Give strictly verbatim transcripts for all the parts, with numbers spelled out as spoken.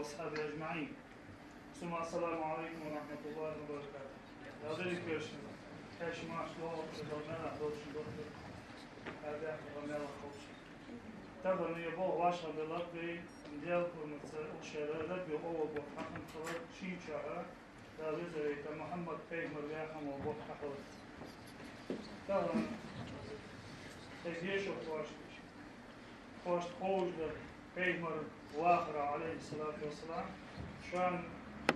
وأصحابه أجمعين. ثم السلام عليكم ورحمة الله وبركاته. Дала деррига кхершна, кхершна мах лоалахь, Дала мел долчун доттар, Дала бехк мел ховш. Тахан ер болх вӀашагӀбеллад вай, Даьла хьурматца укх шера Рабиул-аввал бутт хьахинна хилар, шийна чухь Дала веза вайта Мухьаммад-пайхамар ваь хӀама бутт хьахилар. Тахан, тхоай дешар хьоашта, хьоашта ховш дар, пайхамар вахар, عليه الصلاة والسلام, шоана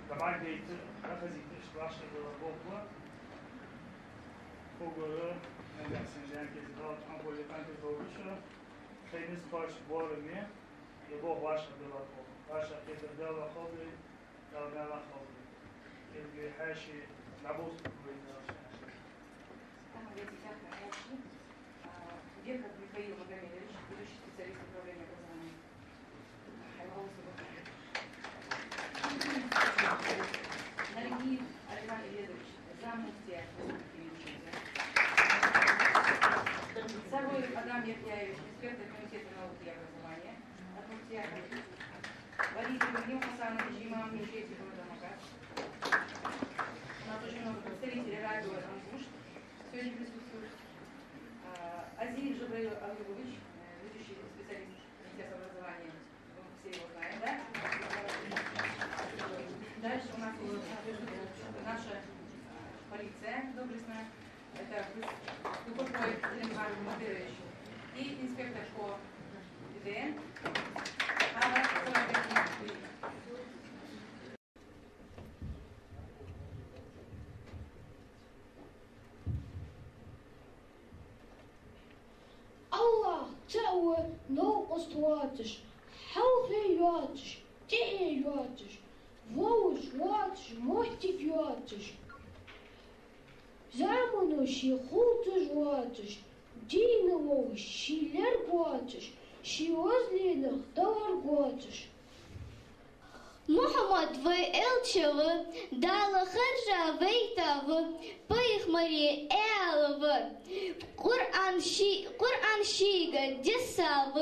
дӀабӀаргадайта, дӀахазийта иштта вӀашагӀбелла болх ба. Хьогара, нагахьсанна даьнна кӀезига хьалха хьанхоли къампиз долгуша, шоай низ кхоачаш боараме, ер болх вӀашагӀбеллад тхо. ВӀашагӀкхетар Даьла хьалдой, Дала мел хьалдой. Кхетаде хьаьший набулт вай Дала шоана. Там эти тяхмы хьаьший, а, Беков Михаил Магомедович, ведущий специалист управления образования. Наргиев Алиман Иледович, заммуфтия Республики Минусинская. Саруев Адам Яхьяевич, инспектор комитета науки и образования от муфтията. Валиев Ибрагим Хасанович, имам мечети города Магач. У нас очень много представителей радио «Ингуш» сегодня присутствуют. А, Азиев Джабраил Алиевич, э, ведущий специалист Министерства образования. Мы все его знаем, да? Дальше у нас есть наша полиция доблестная. Это Купакой Зелимхан Мадырович и инспектор по ДДН Алла Кулагетдиновна. АллахӀ цаӀ ва, новкъост воацаш, хьалхе йоацаш, тӀехье йоацаш, вовзаш воацаш, моттиг йоацаш, замано ше хувцаш воацаш, дийна вовзаш, ше лерг воацаш, ше вазленах даларг воацаш. Мухьаммад вай элча ва, Дала хержа вайта ва, пайхамара аьла ва. Къуръан ший-, Къуръан шийга дессав,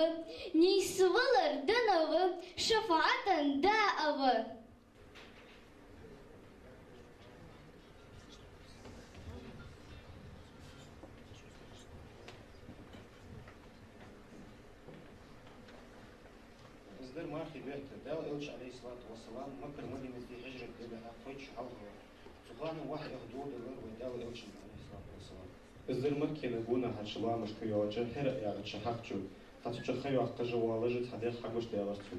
нийсвалар деннав, шафаӀата даав. Из дар мархий бетта, Даьла элча, عليه الصلاة والسلام, Маккара Мадинате хӀижрат де баьхка кхойтта шу хьалха. Цу хана вахьи доаладелар вай Даьла элчанна, عليه الصلاة والسلام. Из дар Маккана гонахьарча ламашка йоагӀача Хьира яхача хьакъ чу, хьа цу чу ха йоаккхаш воаллаш, цхьа дехха хьагучадаьлар цо.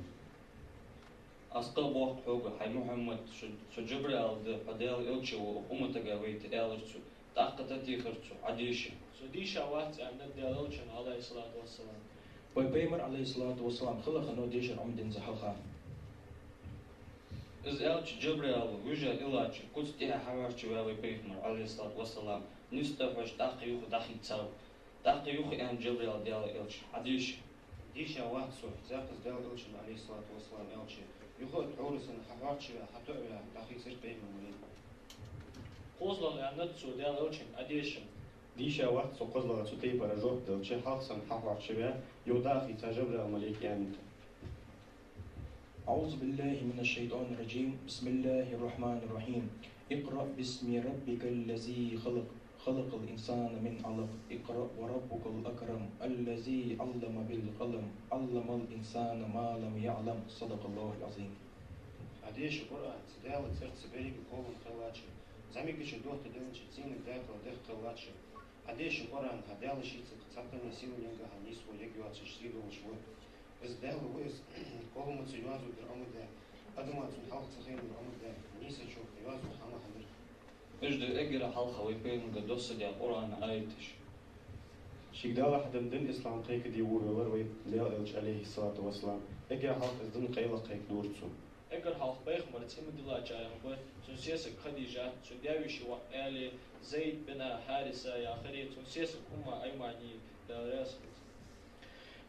Аз кхаъ боаккх хьога, хӀай Мухьаммад, со, со Джабраил да, хьо Даьла элча ва, укх умматага вайта, аьлар цо. ТӀаккха тӀатехар цо: Ӏа деша. Со дийша вац, аьннад Даьла элчано, عليه الصلاة والسلام. Вай пайхамар, عليه الصلاة والسلام, хала хиннав дешар Ӏомаденнача хьалха. Из аьлча, Джабраил вижа иллача, куц тӀехьа хьахьоарчаваьв вай пайхамар, عليه الصلاة والسلام, низ тӀахьош, тӀаккха юха дӀахийцав. ТӀаккха юха аьннад Джабраила Даьла элчанга: Ӏа деша. Дийша вац со, цхьаккха Даьла элчано, عليه الصلاة والسلام, аьлча, юха а тхьовра санна хьахьоарчаваь, хьатӀаваь, дӀахийцар пайхамара малейк. КхозлагӀа, аьннад цо Даьла элчанга, Ӏа деша. Дийша вац со, кхозлагӀа цу тайпара жоп делча, хьалха санна хьахьоарчаваь, юха дӀа а хийца, Джабраила малейка аьннад. أعوذ بالله من الشيطان الرجيم. بسم الله الرحمن الرحيم. اقرأ باسم ربك الذي خلق. خلق الإنسان من علق. اقرأ وربك الأكرم. الذي علم بالقلم. علم الإنسان ما لم يعلم. صدق الله العظيم. Ӏа деша Къуръан, цу Даьла цӀерца беррига кхоллам хилача, зӀамигача доттагӀа деннача цӀийнага даькъала дехк хилача. Ӏа деша Къуръан, хӀа Даьла шийца цхьаккха сийланенга, хӀа нийсхо ергйоацаш сий долаш ва. Из Даьла ва из, кхолламца йоазув дар Ӏомадаь, адама цун хьалха ца хайнар Ӏомадаь, нийсачох йоазув хӀама хиннар. Уж да эггара хьалха вай пайхамарга доссадаь Къуръана аяташ. Шийга Дала хьаденна дин ислам кхайкаде воавелар вай Даьла элча, عليه الصلاة والسلام. Эггара хьалха из дин къайлагӀа кхайкадора цо. Эггара хьалха пайхамарца иман диллачарех ба цун сесаг Хадижат, цун даь-веший воӀ Ӏаьла, Зайд бин Хьариса яхари, цун сесаг Умма Аймани, Даьла раьза хилва цунна.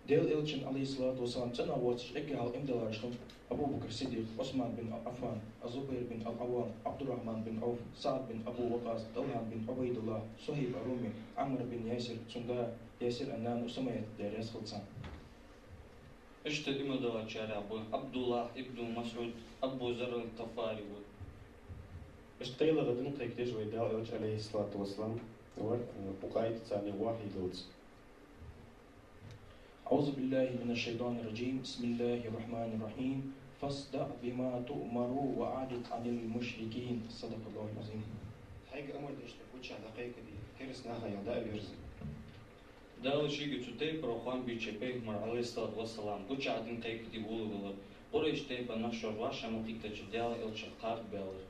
Даьла элчанна, عليه الصلاة والسلام, цӀенагӀа воацаш эггара хьалха иман диллараш хиннаб Абу Бакр Сиддикъ, Ӏусман бин Ӏаффан, Зубайр бин Ал-Ӏаввам, Ӏабдуррахьман бин Ӏавф, СаӀд бин Абу Вакъкъас, ТӀалхьа бин Ӏубайдуллахь, Сухьайб ар-Руми, Ӏаммар бин Ясир, цун да Ясира нана Сумайят, Даьла раьза хилва царна. Иштта иман диллачарех ба Ӏабдуллахь ибн МасӀуд, Абу Зарр аль-ГӀифари ва. Иштта кхелаха дин кхайкадеш вай Даьла Элча, Ӏалайхи ссалату вассалам, вар, э, букъайта царна вахьи даллалца. أعوذ بالله من الشيطان الرجيم. بسم الله الرحمن الرحيم. فاصدع بما تؤمر وأعرض عن المشركين. صدق الله العظيم. Хьайга амар деш да, гуча дӀакхайкаде, кераста нахах дӀа а верза. Дала шийга цу тайпара хоам беча пайхамар, Ӏалайхи ссалату вассалам, гуча дин кхайкаде волавелар, Къурайш тайпан нах шоаш вӀашагӀ ма кхийттача Даьла Элчах кхарда баьлар.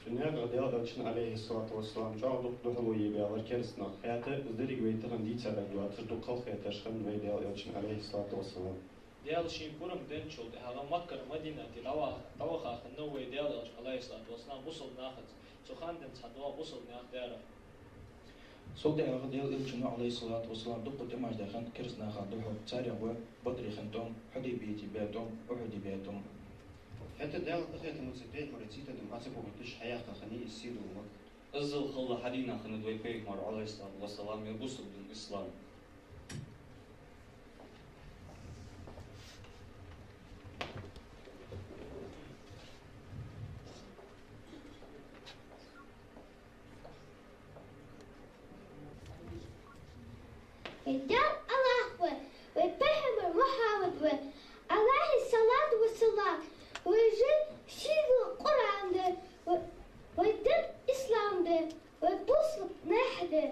Цу наькъах Даьла Элчан, Ӏалайхи ссалату вассалам, чӀоагӀа дукха духьале баьлар кераста нах. ХӀаьта из деррига вай тахан дийцаргдоацаш дукха халахеташ хиннад вай Даьла Элчан, Ӏалайхи ссалату вассалам. Даьла шийна пурам денначул тӀехьагӀа Маккара Мадинате дӀаваха-, дӀаваха хиннав вай Даьла Элча, Ӏалайхи ссалату вассалам, бусалба нахаца. Цу хана денз хьадоагӀа бусалба нах даьра. Цул тӀехьагӀа Даьла Элчано, Ӏалайхи ссалату вассалам, дукха тӀемаш даь хиннад кераста наха духьал. Царех ба Бадре хинна тӀом, Хьудайбияте баь тӀом, Ухьуде баь тӀом. ХӀаьта Даьла къахетамца пайхамара цитадам Ӏо ца бохийташ хьаяьккха хиннай из сийдола Макка. Иззал хала хьадийна хиннад вай пайхамар, Ӏалайхи ссалату вассалам, ер бусалба дин ислам. Вай Даьла Аллахӏ ва, вай пайхамар Мухьаммад ва, Ӏалайхи ссалату вассалам, вай жин сийдола Къуръан да, вай, вай дин ислам да, вай бусалба нах да.